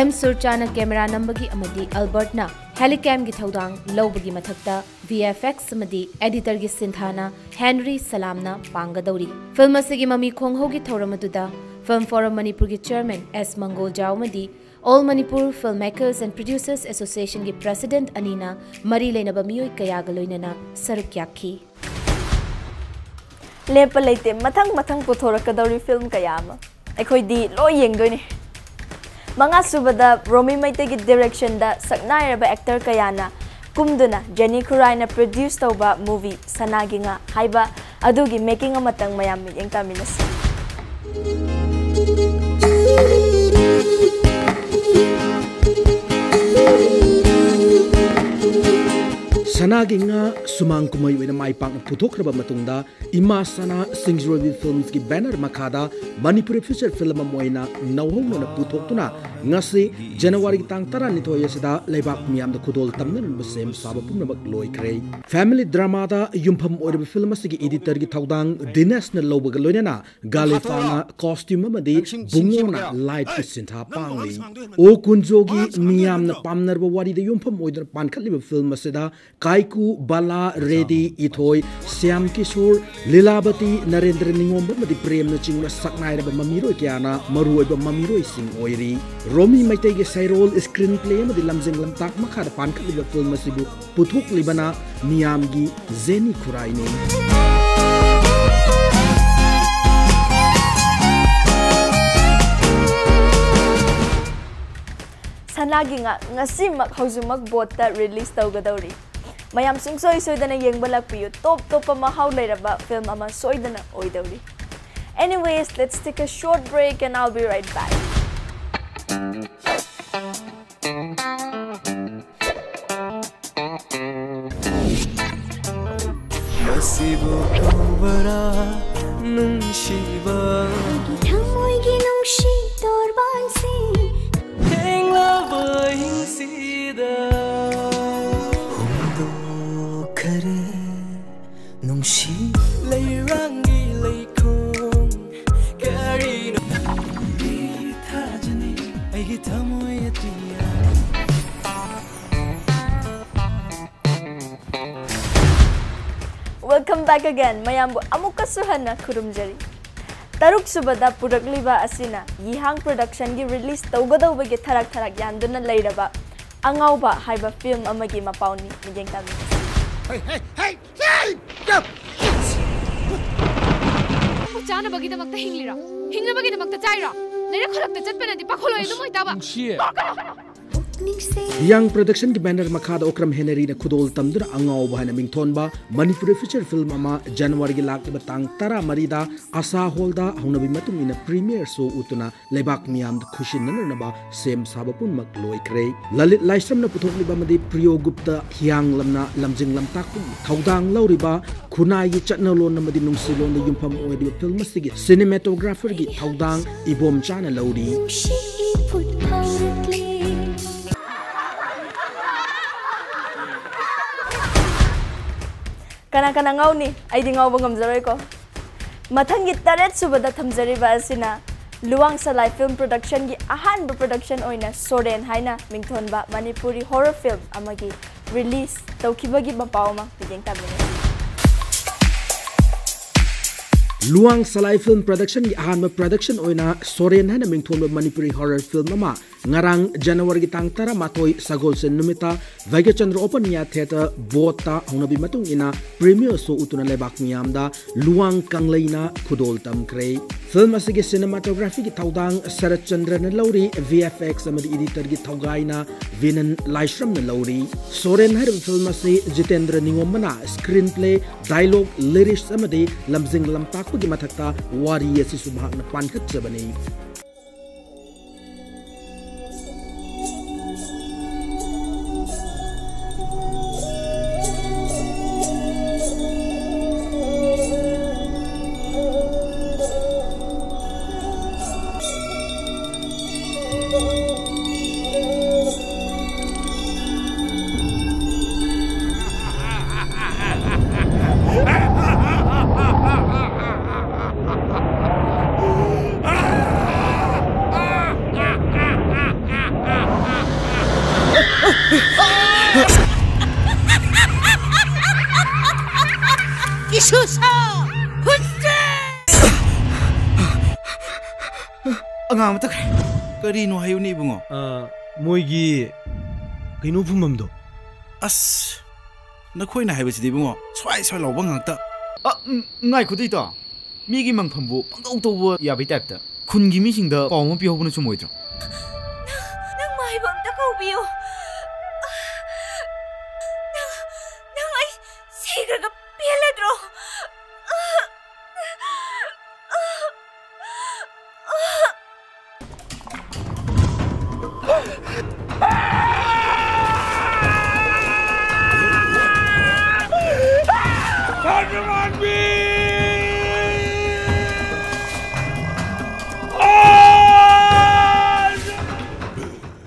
ꯑꯦꯝ ꯁꯨꯔꯆꯥꯅ camera ꯅꯝꯕꯒꯤ ꯑꯃꯗꯤ ꯑꯜꯕꯔꯠꯅ helicamꯒꯤ ꯊꯧꯗꯥꯡ ꯂꯧꯕꯒꯤ ꯃꯊꯛꯇ V F X ꯑꯃꯗꯤ editorꯒꯤ ꯁꯤꯟꯊꯥꯅ ꯍꯦꯟꯔꯤ ꯁꯂꯥꯝꯅ ꯄꯥꯡꯒꯗꯧꯔꯤ꯫ Film ꯑꯁꯤꯒꯤ ꯃꯃꯤ ꯈꯣꯡꯍꯧꯒꯤ ꯊꯧꯔꯝ ꯑꯗꯨꯗ Film Forum ꯃꯅꯤꯄꯨꯔꯒꯤ chairman ꯑꯦꯁ ꯃꯪꯒꯣꯜꯖꯥꯎ ꯑꯃꯗꯤ All Manipur Filmmakers and Producers Associationꯒꯤ president ꯑꯅꯤꯅ ꯃꯔꯤ ꯂꯩꯅꯕ ꯃꯤꯑꯣꯏ ꯀꯌꯥꯒ ꯂꯣꯏꯅꯅ ꯁꯔꯨꯛ ꯌꯥꯈꯤ꯫ ꯂꯦꯞꯄ ꯂꯩꯇꯦ, ꯃꯊꯪ ꯃꯊꯪ ꯄꯨꯊꯣꯔꯛꯀꯗꯧꯔꯤ film ꯀꯌꯥ ꯑꯃ꯫ ꯑꯩꯈꯣꯏꯗꯤ ꯂꯣꯏ ꯌꯦꯡꯗꯣꯏꯅꯦ꯫ ꯃꯉꯥ ꯁꯨꯕꯗ ꯔꯣꯃꯤ ꯃꯩꯇꯩꯒꯤ directionꯗ ꯁꯛꯅꯥꯏꯔꯕ actor ꯀꯌꯥꯅ ꯀꯨꯝꯗꯨꯅ ꯖꯦꯅꯤ ꯈꯨꯔꯥꯏꯅ produce ꯇꯧꯕ movie ꯁꯅꯥꯒꯤ ꯉꯥ ꯍꯥꯏꯕ ꯑꯗꯨꯒꯤ making ꯑꯃꯇꯪ ꯃꯌꯥꯝ ꯃꯤꯠꯌꯦꯡ ꯇꯥꯃꯤꯟꯅꯁꯤ꯫ ꯁꯅꯥꯒꯤ ꯉꯥ ꯁꯨꯃꯥꯡ ꯀꯨꯝꯍꯩ ꯑꯣꯏꯅ ꯃꯥꯏ ꯄꯥꯛꯅ ꯄꯨꯊꯣꯛꯈ꯭ꯔꯕ ꯃꯇꯨꯡꯗ, ꯏꯃꯥ ꯁꯅꯥ ꯁꯤꯡꯖꯔꯣꯏꯕꯤ Filmsꯀꯤ banner ꯃꯈꯥꯗ ꯃꯅꯤꯄꯨꯔꯤ feature film ꯑꯃ ꯑꯣꯏꯅ ꯅꯧꯍꯧꯅꯅ ꯄꯨꯊꯣꯛꯇꯨꯅ ꯉꯁꯤ Januaryꯒꯤ ꯇꯥꯡ ꯇꯔꯥꯅꯤꯊꯣꯏ ꯑꯁꯤꯗ ꯂꯩꯕꯥꯛ ꯃꯤꯌꯥꯝꯗ ꯈꯨꯗꯣꯜ ꯇꯝꯅꯅꯕ ꯁꯦꯝ ꯁꯥꯕ ꯄꯨꯝꯅꯃꯛ ꯂꯣꯏꯈ꯭ꯔꯦ꯫ Family dramaꯗ ꯌꯨꯝꯐꯝ ꯑꯣꯏꯔꯕ film ꯑꯁꯤꯒꯤ editorꯒꯤ ꯊꯧꯗꯥꯡ ꯗꯤꯅꯦꯁꯅ ꯂꯧꯕꯒ ꯂꯣꯏꯅꯅ ꯒꯥꯂꯦꯐꯥꯅ costume ꯑꯃꯗꯤ ꯕꯨꯡꯉꯣꯅ lightꯀꯤ ꯁꯤꯟꯊꯥ ꯄꯥꯡꯂꯤ꯫ ꯑꯣ ꯀꯨꯟꯖꯣꯒꯤ ꯃꯤꯌꯥꯝꯅ ꯄꯥꯝꯅꯔꯕ ꯋꯥꯔꯤꯗ ꯌꯨꯝꯐꯝ ꯑꯣꯏꯗꯨꯅ ꯄꯥꯟꯈꯠꯂꯤꯕ film ꯑꯁꯤꯗ ꯀꯥꯏꯀꯨ, ꯕꯂꯥ, ꯔꯦꯗꯤ, ꯏꯊꯣꯏ, ꯁ꯭ꯌꯥꯝ ꯀꯤꯁꯣꯔ, ꯂꯤꯂꯥꯕꯇꯤ, ꯅꯔꯦꯟꯗ꯭ꯔ ꯅꯤꯉꯣꯝꯕ ꯑꯃꯗꯤ ꯄ꯭ꯔꯦꯝꯅꯆꯤꯡꯕ ꯁꯛꯅꯥꯏꯔꯕ ꯃꯃꯤꯔꯣꯏ ꯀꯌꯥꯅ ꯃꯔꯨꯑꯣꯏꯕ ꯃꯃꯤꯔꯣꯏꯁꯤꯡ ꯑꯣꯏꯔꯤ꯫ ꯔꯣꯃꯤ ꯃꯩꯇꯩꯒꯤ ꯁꯩꯔꯣꯜ, screenplay ꯑꯃꯗꯤ ꯂꯝꯖꯤꯡ ꯂꯝꯇꯥꯛ ꯃꯈꯥꯗ ꯄꯥꯟꯈꯠꯂꯤꯕ film ꯑꯁꯤꯕꯨ ꯄꯨꯊꯣꯛꯂꯤꯕꯅ ꯃꯤꯌꯥꯝꯒꯤ ꯖꯦꯅꯤ ꯈꯨꯔꯥꯏꯅꯤ꯫ ꯁꯅꯥꯒꯤ ꯉꯥ ꯉꯁꯤꯃꯛ ꯍꯧꯖꯤꯛꯃꯛ ꯕꯣꯠꯇ release ꯇꯧꯒꯗꯧꯔꯤ꯫ ꯃꯌꯥꯝ ꯁꯨꯡꯁꯣꯏ ꯁꯣꯏꯗꯅ ꯌꯦꯡꯕ ꯂꯥꯛꯄꯤꯌꯨ꯫ ꯇꯣꯞ ꯇꯣꯞꯄ ꯃꯍꯥꯎ ꯂꯩꯔꯕ film ꯑꯃ ꯁꯣꯏꯗꯅ ꯑꯣꯏꯗꯧꯔꯤ꯫ Anyways, let's take a short break and I'll be right back. ꯀꯧꯕꯔꯥ ꯅꯨꯡꯁꯤꯕ? ꯑꯩꯒꯤ ꯊꯃꯣꯏꯒꯤ ꯅꯨꯡꯁꯤ ꯇꯣꯔꯕꯥꯟꯁꯤꯡ, ꯊꯦꯡꯂꯕ ꯑꯍꯤꯡꯁꯤꯗ ꯍꯣꯡꯗꯣꯛꯈꯔꯦ ꯅꯨꯡꯁꯤ ꯂꯩꯔꯥꯡꯒꯤ ꯂꯩꯈꯣꯡ꯫ ꯀꯔꯤꯅꯣ ꯅꯪꯗꯤ ꯊꯥꯖꯅꯤ ꯑꯩꯒꯤ ꯊꯃꯣꯏ ꯑꯇꯤꯌꯥ? Welcome back again. ꯃꯌꯥꯝꯕꯨ ꯑꯃꯨꯛꯀꯁꯨ ꯍꯟꯅ ꯈꯨꯔꯨꯝꯖꯔꯤ꯫ ꯇꯔꯨꯛ ꯁꯨꯕꯗ ꯄꯨꯔꯛꯂꯤꯕ ꯑꯁꯤꯅ ꯌꯤꯍꯥꯡ ꯄ꯭ꯔꯗꯛꯁꯟꯒꯤ ꯔꯤꯂꯤꯁ ꯇꯧꯒꯗꯧꯕꯒꯤ ꯊꯔꯥꯛ ꯊꯔꯥꯛ ꯌꯥꯟꯗꯨꯅ ꯂꯩꯔꯕ ꯑꯉꯥꯎꯕ ꯍꯥꯏꯕ ꯐꯤꯜꯝ ꯑꯃꯒꯤ ꯃꯄꯥꯎꯅꯤ꯫ ꯃꯤꯠꯌꯦꯡ ꯇꯥꯕꯤꯌꯨ꯫ ꯆꯥꯅꯕꯒꯤꯗꯃꯛꯇ ꯍꯤꯡꯂꯤꯔꯣ? ꯍꯤꯡꯅꯕꯒꯤꯗꯃꯛꯇ ꯆꯥꯏꯔꯣ? ꯂꯩꯔꯛ ꯈꯨꯂꯛꯇ ꯆꯠꯄꯅꯗꯤ ꯄꯥꯈꯣꯜꯂꯣꯏ ꯑꯗꯨꯝ ꯑꯣꯏꯇꯥꯕ꯫ ꯅꯨꯡꯁꯤꯌꯦ꯫ ꯍꯤꯌꯥꯡ ꯄ꯭ꯔꯗꯛꯁꯟꯒꯤ ꯕꯦꯅꯔ ꯃꯈꯥꯗ ꯑꯣꯀ꯭ꯔꯝ ꯍꯦꯅꯔꯤꯅ ꯈꯨꯗꯣꯜ ꯇꯝꯗꯨꯅ ꯑꯉꯥꯎꯕ ꯍꯥꯏꯅ ꯃꯤꯡꯊꯣꯟꯕ ꯃꯅꯤꯄꯨꯔꯤ ꯐꯤꯆꯔ ꯐꯤꯜꯝ ꯑꯃ ꯖꯅꯋꯥꯔꯤꯒꯤ ꯂꯥꯛꯂꯤꯕ ꯇꯥꯡ ꯇꯔꯥꯃꯔꯤꯗ ꯑꯁꯥ ꯍꯣꯜꯗ ꯍꯧꯅꯕꯤ ꯃꯇꯨꯡ ꯏꯟꯅ ꯄ꯭ꯔꯤꯃꯤꯌꯔ ꯁꯣ ꯎꯠꯇꯨꯅ ꯂꯩꯕꯥꯛ ꯃꯤꯌꯥꯝꯗ ꯈꯨꯠꯁꯤꯟꯅꯅꯅꯕ ꯁꯦꯝ ꯁꯥꯕ ꯄꯨꯝꯅꯃꯛ ꯂꯣꯏꯈ꯭ꯔꯦ꯫ ꯂꯂꯤꯠ ꯂꯥꯏꯁ꯭ꯔꯝꯅ ꯄꯨꯊꯣꯛꯂꯤꯕ ꯑꯃꯗꯤ ꯄ꯭ꯔꯤꯌꯣ ꯒꯨꯞꯇ ꯍꯤꯌꯥꯡꯂꯝꯅ ꯂꯝꯖꯤꯡ ꯂꯝꯇꯥꯛꯄꯒꯤ ꯊꯧꯗꯥꯡ ꯂꯧꯔꯤꯕ ꯈꯨꯟꯅꯥꯏꯒꯤ ꯆꯠꯅꯂꯣꯟ ꯑꯃꯗꯤ ꯅꯨꯡꯁꯤꯂꯣꯟꯗ ꯌꯨꯝꯐꯝ ꯑꯣꯏꯔꯤꯕ ꯐꯤꯜꯝ ꯑꯁꯤꯒꯤ ꯁꯤꯅꯦꯃꯥꯇꯣꯒ꯭ꯔꯥꯐꯔꯒꯤ ꯊꯧꯗꯥꯡ ꯏꯕꯣꯝꯆꯥꯅ ꯂꯧꯔꯤ꯫ ꯅꯨꯡꯁꯤ ꯏꯐꯨꯠ ꯐꯥꯎꯔꯛꯂꯦ꯫ ꯀꯅꯥ ꯀꯅꯥ ꯉꯥꯎꯅꯤ? ꯑꯩꯗꯤ ꯉꯥꯎꯕ ꯉꯝꯖꯔꯣꯏꯀꯣ꯫ ꯃꯊꯪꯒꯤ ꯇꯔꯦꯠ ꯁꯨꯕꯗ ꯊꯝꯖꯔꯤꯕ ꯑꯁꯤꯅ ꯂꯨꯋꯥꯡ ꯁꯂꯥꯏ ꯐꯤꯜꯝ ꯄ꯭ꯔꯗꯛꯁꯟꯒꯤ ꯑꯍꯥꯟꯕ ꯄ꯭ꯔꯗꯛꯁꯟ ꯑꯣꯏꯅ ꯁꯣꯔꯦꯟ ꯍꯥꯏꯅ ꯃꯤꯡꯊꯣꯟꯕ ꯃꯅꯤꯄꯨꯔꯤ ꯍꯣꯔꯔ ꯐꯤꯜꯝ ꯑꯃꯒꯤ ꯔꯤꯂꯤꯁ ꯇꯧꯈꯤꯕꯒꯤ ꯃꯄꯥꯎ ꯑꯃ ꯃꯤꯠꯌꯦꯡ ꯇꯥꯃꯤꯟꯅꯁꯤ꯫ ꯂꯨꯋꯥꯡ ꯁꯂꯥꯏ ꯐꯤꯜꯝ ꯄ꯭ꯔꯗꯛꯁꯟꯒꯤ ꯑꯍꯥꯟꯕ ꯄ꯭ꯔꯗꯛꯁꯟ ꯑꯣꯏꯅ ꯁꯣꯔꯦꯟ ꯍꯥꯏꯅ ꯃꯤꯡꯊꯣꯟꯕ ꯃꯅꯤꯄꯨꯔꯤ ꯍꯣꯔꯔ ꯐꯤꯜꯝ ꯑꯃ ꯉꯔꯥꯡ ꯖꯅꯋꯥꯔꯤꯒꯤ ꯇꯥꯡ ꯇꯔꯥꯃꯥꯊꯣꯏ ꯁꯒꯣꯜꯁꯦꯟ ꯅꯨꯃꯤꯠꯇ ꯚꯥꯒ꯭ꯌꯆꯟꯗ꯭ꯔ ꯑꯣꯄꯟ ꯏꯌꯥꯔ ꯊꯤꯌꯦꯇꯔ ꯕꯣꯠꯇ ꯍꯧꯅꯕꯤ ꯃꯇꯨꯡ ꯏꯟꯅ ꯄ꯭ꯔꯤꯃꯤꯌꯔ ꯁꯣ ꯎꯠꯇꯨꯅ ꯂꯩꯕꯥꯛ ꯃꯤꯌꯥꯝꯗ ꯂꯨꯋꯥꯡ ꯀꯪꯂꯩꯅ ꯈꯨꯗꯣꯜ ꯇꯝꯈ꯭ꯔꯦ꯫ ꯐꯤꯜꯝ ꯑꯁꯤꯒꯤ ꯁꯤꯅꯦꯃꯥꯇꯣꯒ꯭ꯔꯥꯐꯤꯒꯤ ꯊꯧꯗꯥꯡ ꯁꯔꯠ ꯆꯟꯗ꯭ꯔꯅ ꯂꯧꯔꯤ, ꯚꯤ ꯑꯦꯐ ꯑꯦꯛꯁ ꯑꯃꯗꯤ ꯏꯗꯤꯇꯔꯒꯤ ꯊꯧꯒꯥꯏꯅ ꯕꯤꯅꯟ ꯂꯥꯏꯁ꯭ꯔꯝꯅ ꯂꯧꯔꯤ꯫ ꯁꯣꯔꯦꯟ ꯍꯥꯏꯔꯤꯕ ꯐꯤꯜꯝ ꯑꯁꯤ ꯖꯤꯇꯦꯟꯗ꯭ꯔ ꯅꯤꯉꯣꯝꯕꯅ ꯁ꯭ꯀ꯭ꯔꯤꯟ ꯄ꯭ꯂꯦ, ꯗꯥꯏꯂꯣꯒ, ꯂꯤꯔꯤꯛꯁ ꯑꯃꯗꯤ ꯂꯝꯖꯤꯡ ꯂꯝꯇꯥꯛꯄꯒꯤ ꯃꯊꯛꯇ ꯋꯥꯔꯤ ꯑꯁꯤꯁꯨ ꯃꯍꯥꯛꯅ ꯄꯥꯟꯈꯠꯆꯕꯅꯤ꯫ ꯏꯁꯨꯁꯥ! ꯍꯨꯟꯗ꯭ꯔꯦ! ꯑꯉꯥꯡ ꯑꯃ ꯇꯛꯈ꯭ꯔꯦ꯫ ꯀꯔꯤꯅꯣ ꯍꯥꯏꯌꯨꯅꯦ, ꯏꯕꯨꯡꯉꯣ? ꯑ, ꯃꯣꯏꯒꯤ ꯀꯩꯅꯣ ꯐꯨꯝꯐꯝꯗꯣ꯫ ꯑꯁ, ꯅꯈꯣꯏꯅ ꯍꯥꯏꯕꯁꯤꯗꯤ, ꯏꯕꯨꯡꯉꯣ, ꯁ꯭ꯋꯥꯏ ꯁ꯭ꯋꯥꯏ ꯂꯥꯎꯕ ꯉꯥꯛꯇ꯫ ꯑ, ꯎꯝ, ꯉꯥꯏꯈꯣꯗ, ꯏꯇꯥꯎ꯫ ꯃꯤꯒꯤ ꯃꯪꯐꯝꯕꯨ ꯄꯪꯇꯧ ꯇꯧꯕ ꯌꯥꯕꯩ ꯇꯥꯏꯞꯇ꯫ ꯈꯨꯟꯒꯤ ꯃꯤꯁꯤꯡꯗ ꯄꯥꯎ ꯑꯃ ꯄꯤꯍꯧꯕꯅ ꯆꯨꯝꯃꯣꯏꯗ꯭ꯔꯣ? ꯅꯪ ꯃꯥꯏꯕ ꯑꯝꯇ ꯀꯧꯕꯤꯌꯨ꯫ ꯅꯪ, ꯅꯪ ꯑꯩ ꯁꯤꯈ꯭ꯔꯒ ꯄꯦꯜꯂꯗ꯭ꯔꯣ?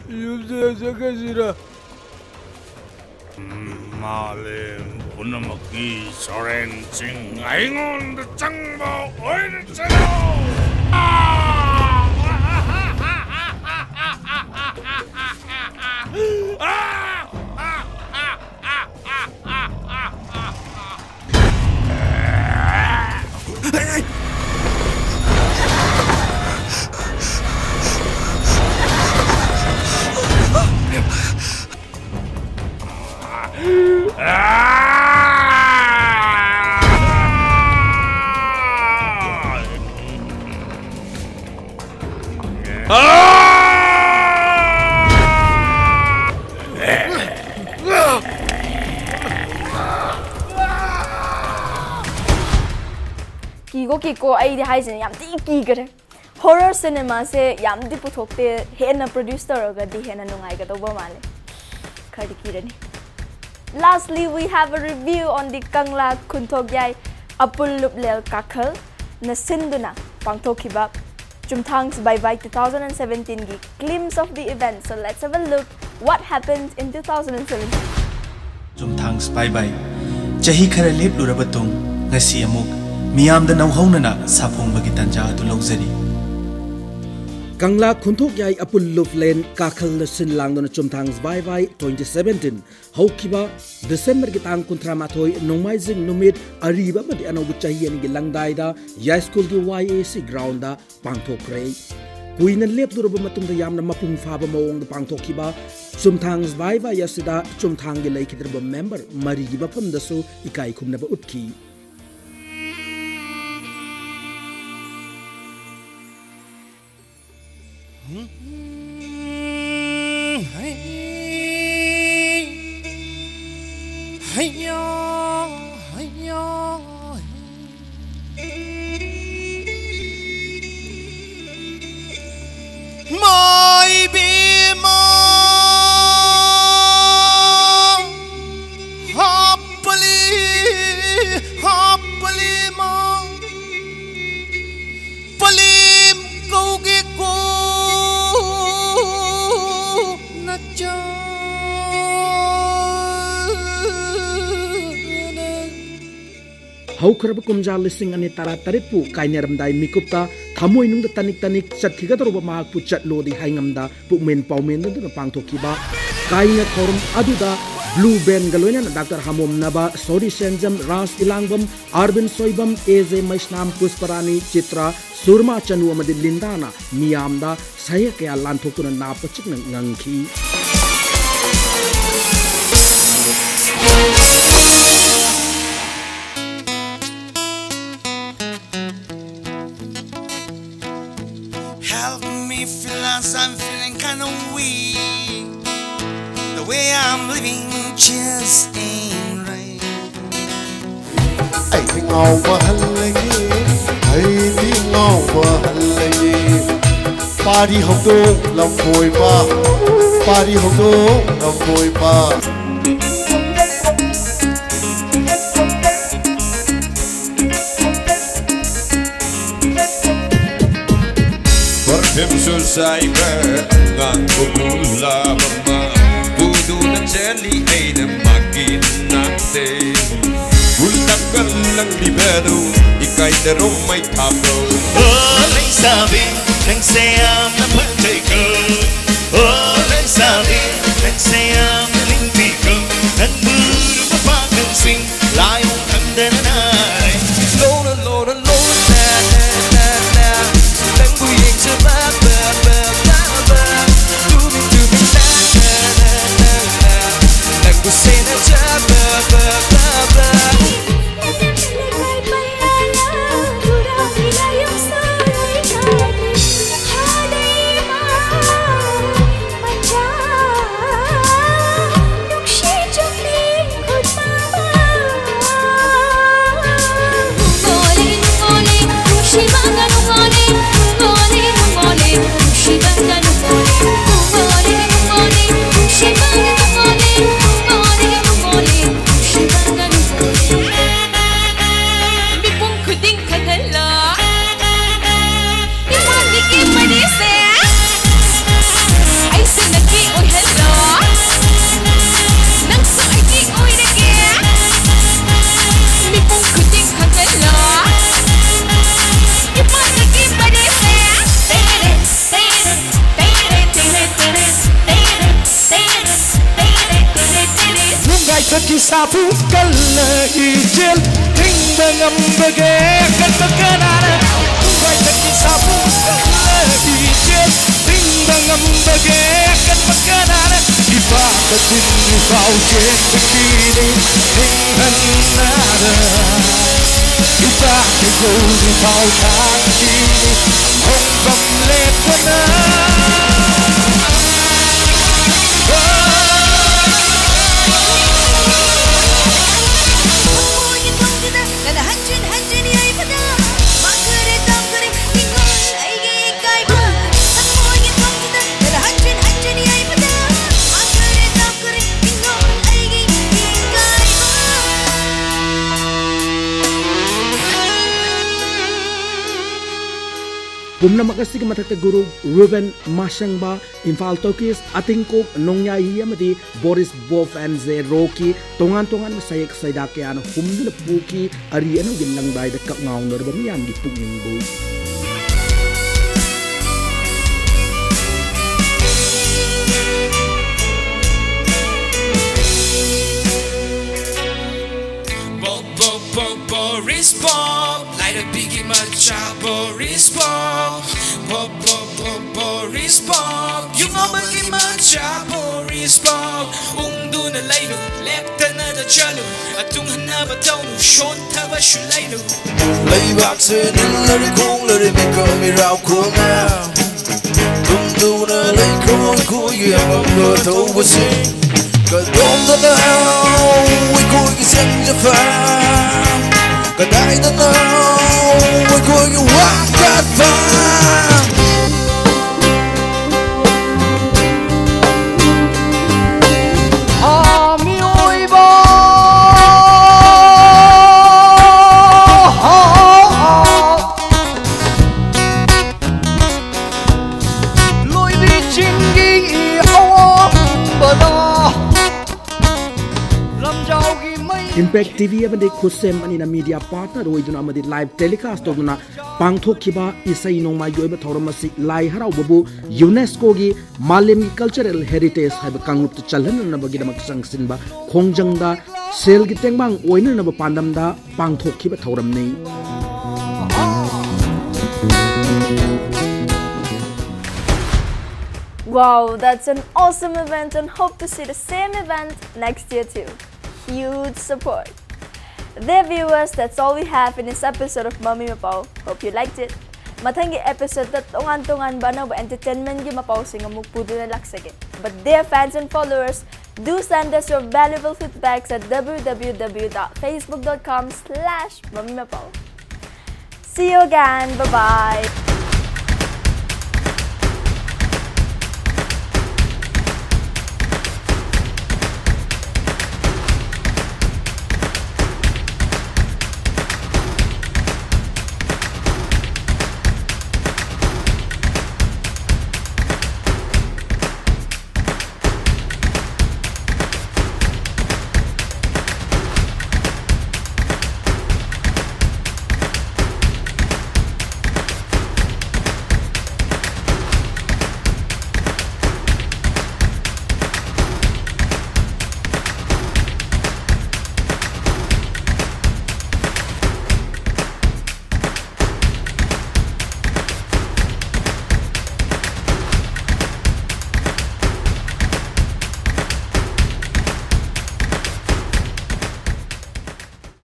ꯌꯨꯝꯁꯤꯗ ꯆꯠꯈ꯭ꯔꯁꯤꯔ? ꯃꯥꯂꯦꯝ ꯄꯨꯝꯅꯃꯛꯀꯤ ꯁꯣꯔꯦꯟꯁꯤꯡ ꯑꯩꯉꯣꯟꯗ ꯆꯪꯕ ꯑꯣꯏꯔꯁꯅꯨ! ꯀꯤꯀꯣ, ꯀꯤꯀꯣ, ꯑꯩꯗꯤ ꯍꯥꯏꯁꯤꯅꯦ, ꯌꯥꯝ ꯊꯤ ꯀꯤꯈꯔꯦ꯫ ꯍꯣꯔꯔ ꯁꯤꯅꯦꯃꯥꯁꯦ ꯌꯥꯝꯗꯤ ꯄꯨꯊꯣꯛꯇꯦ, ꯍꯦꯟꯅ ꯄ꯭ꯔꯣꯗ꯭ꯌꯨꯁ ꯇꯧꯔꯒꯗꯤ ꯍꯦꯟꯅ ꯅꯨꯡꯉꯥꯏꯒꯗꯧꯕ ꯃꯥꯜꯂꯦ꯫ ꯈꯔꯗꯤ ꯀꯤꯔꯅꯤ꯫ Lastly, we have a review on the ꯀꯪꯂꯥ ꯈꯨꯟꯊꯣꯛꯌꯥꯏ ꯑꯄꯨꯜ ꯂꯨꯞꯂꯦꯜ ꯀꯥꯈꯜꯅ ꯁꯤꯟꯗꯨꯅ ꯄꯥꯡꯊꯣꯛꯈꯤꯕ Chumthang's Bye Bye two thousand seventeen-ꯒꯤ glimpse of the event. So let's have a look what happened in two thousand seventeen. Chumthang's Bye Bye ꯆꯍꯤ ꯈꯔ ꯂꯦꯞꯂꯨꯔꯕ ꯇꯨꯡ ꯉꯁꯤ ꯑꯃꯨꯛ ꯃꯤꯌꯥꯝꯗ ꯅꯧꯍꯧꯅꯅ ꯁꯥꯐꯣꯡꯕꯒꯤ ꯇꯥꯟꯖꯥ ꯑꯗꯨ ꯂꯧꯖꯔꯤ꯫ ꯀꯪꯂꯥ ꯈꯨꯟꯊꯣꯛꯌꯥꯏ ꯑꯄꯨꯜ ꯂꯨꯞꯂꯦꯟ ꯀꯥꯈꯜꯗ ꯁꯤꯟ ꯂꯥꯡꯗꯨꯅ Chumthang's Bye Bye twenty seventeen ꯍꯧꯈꯤꯕ ꯗꯤꯁꯦꯝꯕꯔꯒꯤ ꯇꯥꯡ ꯀꯨꯟꯊ꯭ꯔꯥ ꯃꯥꯊꯣꯏ ꯅꯣꯡꯃꯥꯏꯖꯤꯡ ꯅꯨꯃꯤꯠ ꯑꯔꯤꯕ ꯑꯃꯗꯤ ꯑꯅꯧꯕ ꯆꯍꯤ ꯑꯅꯤꯒꯤ ꯂꯪꯗꯥꯏꯗ ꯌꯥꯏꯁ꯭ꯀꯨꯜꯒꯤ Y A C ground-ꯗ ꯄꯥꯡꯊꯣꯛꯈ꯭ꯔꯦ꯫ ꯀꯨꯏꯅ ꯂꯦꯞꯂꯨꯔꯕ ꯃꯇꯨꯡꯗ ꯌꯥꯝꯅ ꯃꯄꯨꯡ ꯐꯥꯕ ꯃꯑꯣꯡꯗ ꯄꯥꯡꯊꯣꯛꯈꯤꯕ Chumthang's Bye Bye ꯑꯁꯤꯗ ꯆꯨꯝꯊꯥꯡꯒꯤ ꯂꯩꯈꯤꯗ꯭ꯔꯕ ꯃꯦꯝꯕꯔ ꯃꯔꯤꯒꯤ ꯃꯐꯝꯗꯁꯨ ꯏꯀꯥꯏ ꯈꯨꯝꯅꯕ ꯎꯠꯈꯤ꯫ ꯃꯥꯏꯕꯦꯝꯃ, ꯍꯥꯞꯄꯂꯤ, ꯍꯥꯞꯄꯂꯤ ꯃꯥ, ꯄꯂꯦꯝ ꯀꯧꯒꯦꯀꯣ ꯅꯆꯥ꯫ ꯍꯧꯈ꯭ꯔꯕ ꯀꯨꯝꯖꯥ ꯂꯤꯁꯤꯡ ꯑꯅꯤ ꯇꯔꯥꯇꯔꯦꯠꯄꯨ ꯀꯥꯏꯅꯔꯝꯗꯥꯏ ꯃꯤꯀꯨꯞꯇ ꯊꯃꯣꯏꯅꯨꯡꯗ ꯇꯅꯤꯛ ꯇꯅꯤꯛ ꯆꯠꯈꯤꯒꯗꯧꯔꯕ ꯃꯍꯥꯛꯄꯨ ꯆꯠꯂꯣꯗꯤ ꯍꯥꯏꯉꯝꯗ ꯄꯨꯛꯃꯦꯟ ꯄꯥꯎꯃꯦꯟꯗꯨꯅ ꯄꯥꯡꯊꯣꯛꯈꯤꯕ ꯀꯥꯏꯅ ꯊꯧꯔꯝ ꯑꯗꯨꯗ Blue Band-ꯒ ꯂꯣꯏꯅꯅ ꯗꯥꯛꯇꯔ ꯍꯥꯃꯣꯝꯅꯕ, ꯁꯣꯔꯤ ꯁꯦꯟꯖꯝ, ꯔꯥꯖ ꯏꯂꯥꯡꯕꯝ, ꯑꯥꯔꯕꯤꯟ ꯁꯣꯏꯕꯝ, ꯑꯦ ꯖꯦ ꯃꯩꯁꯅꯥꯝ, ꯄꯨꯁꯄꯔꯥꯅꯤ, ꯆꯤꯇ꯭ꯔꯥ, ꯁꯨꯔꯃꯥ ꯆꯅꯨ ꯑꯃꯗꯤ ꯂꯤꯟꯗꯥꯅ ꯃꯤꯌꯥꯝꯗ ꯁꯍꯦꯛ ꯀꯌꯥ ꯂꯥꯟꯊꯣꯛꯇꯨꯅ ꯅꯥ ꯄꯆꯤꯛꯅ ꯉꯪꯈꯤ꯫ Help me, fellas, I'm feeling kinda weak. The way I'm living just ain't right. ꯑꯩꯗꯤ ꯉꯥꯎꯕ ꯍꯜꯂꯒꯦ, ꯑꯩꯗꯤ ꯉꯥꯎꯕ ꯍꯜꯂꯒꯦ꯫ ꯄꯥꯔꯤ ꯍꯧꯗꯣꯡ ꯂꯝꯐꯣꯏꯕ, ꯄꯥꯔꯤ ꯍꯧꯗꯣꯡ ꯂꯝꯐꯣꯏꯕ꯫ ꯁꯨ ꯁꯥꯏꯕ ꯉꯥꯡꯕꯕꯨ ꯂꯥꯕ ꯑꯃ ꯄꯨꯗꯨꯅ ꯆꯦꯜꯂꯤ ꯑꯩꯅ ꯃꯥꯒꯤ ꯅꯥꯛꯇ꯫ ꯎꯜꯇꯥ ꯀꯜꯂꯪꯂꯤꯕꯗꯨ ꯏꯀꯥꯏꯗꯔꯣ ꯃꯩ ꯊꯥꯕ꯭ꯔꯣ? ꯑꯣ ꯂꯩꯁꯥꯕꯤ, ꯅꯪꯁꯦ ꯌꯥꯝꯅ ꯐꯖꯩꯀꯣ꯫ ꯑꯣ ꯂꯩꯁꯥꯕꯤ, ꯅꯪꯁꯦ ꯌꯥꯝꯅ ꯅꯤꯡꯊꯤꯀꯣ꯫ ꯅꯪꯕꯨ ꯎꯔꯨꯕ ꯄꯥꯈꯪꯁꯤꯡ ꯂꯥꯏꯑꯣꯡ ꯈꯪꯗꯅ ꯅꯥꯔꯦ꯫ ꯂꯣꯔ, ꯂꯣꯔ, ꯂꯣꯔ, ꯅ, ꯅ, ꯅ, ꯅ, ꯅꯪꯕꯨ ꯌꯦꯡꯖꯕ, ꯕ, ꯕ, ꯕ, ꯕ꯫ ꯇꯨꯃꯤꯟ, ꯇꯨꯃꯤꯟ, ꯅ, ꯅ, ꯅ, ꯅ, ꯅ, ꯅꯪꯕꯨ ꯁꯦꯟꯅꯖꯕ, ꯕ, ꯕ, ꯕ꯫ ꯃꯤꯄꯨꯝ ꯈꯨꯗꯤꯡ ꯈꯪꯍꯜꯂꯣ꯫ ꯏꯃꯥꯒꯤ ꯃꯔꯤꯁꯦ ꯑꯩꯁꯨ ꯅꯪꯒꯤ ꯑꯣꯏꯍꯜꯂꯣ꯫ ꯅꯪꯁꯨ ꯑꯩꯒꯤ ꯑꯣꯏꯔꯒꯦ꯫ ꯃꯤꯄꯨꯝ ꯈꯨꯗꯤꯡ ꯈꯪꯍꯜꯂꯣ꯫ ꯏꯃꯥꯒꯤ ꯃꯔꯤꯁꯦ ꯇꯦꯔꯦ, ꯇꯦꯔꯦ, ꯇꯦꯔꯦ, ꯇꯦꯔꯦ, ꯇꯦꯔꯦ, ꯇꯦꯔꯦ, ꯇꯦꯔꯦ, ꯇꯦꯔꯦ, ꯇꯦꯔꯦ꯫ ꯅꯨꯡꯒꯥꯏꯊꯛꯀꯤ ꯁꯥꯐꯨ ꯀꯜꯂ ꯏꯆꯦꯜ ꯊꯤꯡꯕ ꯉꯝꯕꯒꯦ? ꯀꯟꯕ ꯀꯅꯥꯅ? ꯅꯨꯡꯒꯥꯏꯊꯛꯀꯤ ꯁꯥꯐꯨ ꯀꯜꯂ ꯏꯆꯦꯜ ꯊꯤꯡꯕ ꯉꯝꯕꯒꯦ? ꯀꯟꯕ ꯀꯅꯥꯅ? ꯏꯄꯥꯛꯇ ꯇꯤꯟꯗ꯭ꯔꯤꯐꯥꯎ ꯆꯦꯟꯕꯒꯤꯅꯤ ꯅꯤꯡꯍꯟꯅꯔ꯫ ꯏꯄꯥꯛꯇ ꯌꯧꯗ꯭ꯔꯤꯐꯥꯎ ꯊꯥꯡꯈꯤꯅꯤ ꯈꯣꯡꯐꯝ ꯂꯦꯞꯇꯅ꯫ ꯄꯨꯝꯅꯃꯛ ꯑꯁꯤꯒꯤ ꯃꯊꯛꯇ ꯒꯨꯔꯨ ꯔꯨꯕꯦꯟ ꯃꯥꯁꯪꯕ, ꯏꯝꯐꯥꯜ ꯇꯣꯀꯤꯁ, ꯑꯇꯤꯡꯀꯣꯛ ꯅꯣꯡꯌꯥꯏꯍꯤ ꯑꯃꯗꯤ ꯕꯣꯔꯤꯁ ꯕꯣꯐ ꯑꯦꯟ ꯖꯦ ꯔꯣꯛꯀꯤ ꯇꯣꯉꯥꯟ ꯇꯣꯉꯥꯟꯕ ꯁꯩꯍꯦꯛ ꯁꯩꯗꯥ ꯀꯌꯥꯅ ꯍꯨꯝꯗꯨꯅ ꯄꯨꯈꯤ꯫ ꯑꯔꯤ ꯑꯅꯧꯒꯤ ꯂꯪꯗꯥꯏꯗ ꯀꯛꯉꯥꯎꯅꯔꯕ ꯃꯤꯌꯥꯝꯒꯤ ꯄꯨꯛꯅꯤꯡꯕꯨ꯫ ꯕꯣꯞ, ꯕꯣꯞ, ꯕꯣꯞ, ꯕꯣꯔꯤꯁ ꯕꯣꯞ, ꯂꯥꯏꯔꯕꯤꯒꯤ ꯃꯆꯥ ꯕꯣꯔꯤꯁ ꯕꯣꯞ꯫ ꯕꯣꯞ, ꯕꯣꯞ, ꯕꯣꯞ, ꯕꯣꯔꯤꯁ ꯕꯣꯞ, ꯌꯨꯝ ꯑꯃꯒꯤ ꯃꯆꯥ ꯕꯣꯔꯤꯁ ꯕꯣꯞ꯫ ꯎꯪꯗꯨꯅ ꯂꯩꯅꯨ, ꯂꯦꯞꯇꯅꯗ ꯆꯠꯂꯨ, ꯑꯇꯨꯡ ꯍꯟꯅꯕ ꯇꯧꯅꯨ, ꯁꯣꯟꯊꯕꯁꯨ ꯂꯩꯅꯨ꯫ ꯂꯩꯕꯥꯛꯁꯦ ꯅꯤꯜꯂꯔꯦ, ꯈꯣꯡꯂꯔꯦ, ꯃꯤꯀꯞ ꯃꯤꯔꯥꯎ ꯈꯣꯡꯅ ꯇꯨꯝꯗꯨꯅ ꯂꯩꯈ꯭ꯔꯣ ꯑꯩꯈꯣꯏꯒꯤ ꯑꯉꯝꯕ ꯊꯧꯕꯁꯤꯡ꯫ ꯀꯗꯣꯝꯗꯅꯣ ꯑꯩꯈꯣꯏꯒꯤ ꯆꯪꯖꯐꯝ? ꯀꯗꯥꯏꯗꯅꯣ ꯑꯩꯈꯣꯏꯒꯤ ꯋꯥꯀꯠꯐꯝ? ꯍꯥ, ꯃꯤꯑꯣꯏꯕ! ꯍꯥ, ꯍꯥ꯫ ꯂꯣꯏꯕꯤ ꯆꯤꯡꯒꯤ ꯑꯋꯥꯡꯕꯗ ꯂꯝꯖꯥꯎꯒꯤ ꯃꯩ꯫ ꯏꯝꯄꯦꯛ ꯇꯤ ꯚꯤ ꯑꯃꯗꯤ ꯈꯨꯠꯁꯦꯝ ꯑꯅꯤꯅ ꯃꯤꯗꯤꯌꯥ ꯄꯥꯔꯠꯅꯔ ꯑꯣꯏꯗꯨꯅ ꯑꯃꯗꯤ ꯂꯥꯏꯚ ꯇꯦꯂꯤꯀꯥꯁ ꯇꯧꯗꯨꯅ ꯄꯥꯡꯊꯣꯛꯈꯤꯕ ꯏꯁꯩ ꯅꯣꯡꯃꯥꯏꯒꯤ ꯑꯣꯏꯕ ꯊꯧꯔꯝ ꯑꯁꯤ ꯂꯥꯏ ꯍꯔꯥꯎꯕꯕꯨ ꯌꯨꯅꯦꯁꯀꯣꯒꯤ ꯃꯥꯂꯦꯝꯒꯤ ꯀꯜꯆꯔꯦꯜ ꯍꯦꯔꯤꯇꯦꯖ ꯍꯥꯏꯕ ꯀꯥꯡꯂꯨꯞꯇ ꯆꯜꯍꯟꯅꯅꯕꯒꯤꯗꯃꯛ ꯆꯪꯁꯤꯟꯕ ꯈꯣꯡꯖꯪꯗ ꯁꯦꯜꯒꯤ ꯇꯦꯡꯕꯥꯡ ꯑꯣꯏꯅꯅꯕ ꯄꯥꯟꯗꯝꯗ ꯄꯥꯡꯊꯣꯛꯈꯤꯕ ꯊꯧꯔꯝꯅꯤ꯫ Wow, that's an awesome event and hope to see the same event next year too. Huge support. Dear viewers, that's all we have in this episode of ꯃꯃꯤ ꯃꯄꯥꯎ. Hope you liked it. ꯃꯊꯪꯒꯤ episode ꯇ ꯇꯣꯉꯥꯟ ꯇꯣꯉꯥꯟꯕ ꯑꯅꯧꯕ entertainment ꯒꯤ ꯃꯄꯥꯎꯁꯤꯡ ꯑꯃꯨꯛ ꯄꯨꯗꯨꯅ ꯂꯥꯛꯆꯒꯦ. But dear fans and followers, do send us your valuable feedbacks at W W W dot facebook dot com slash ꯃꯃꯤ ꯃꯄꯥꯎ. See you again. Bye bye.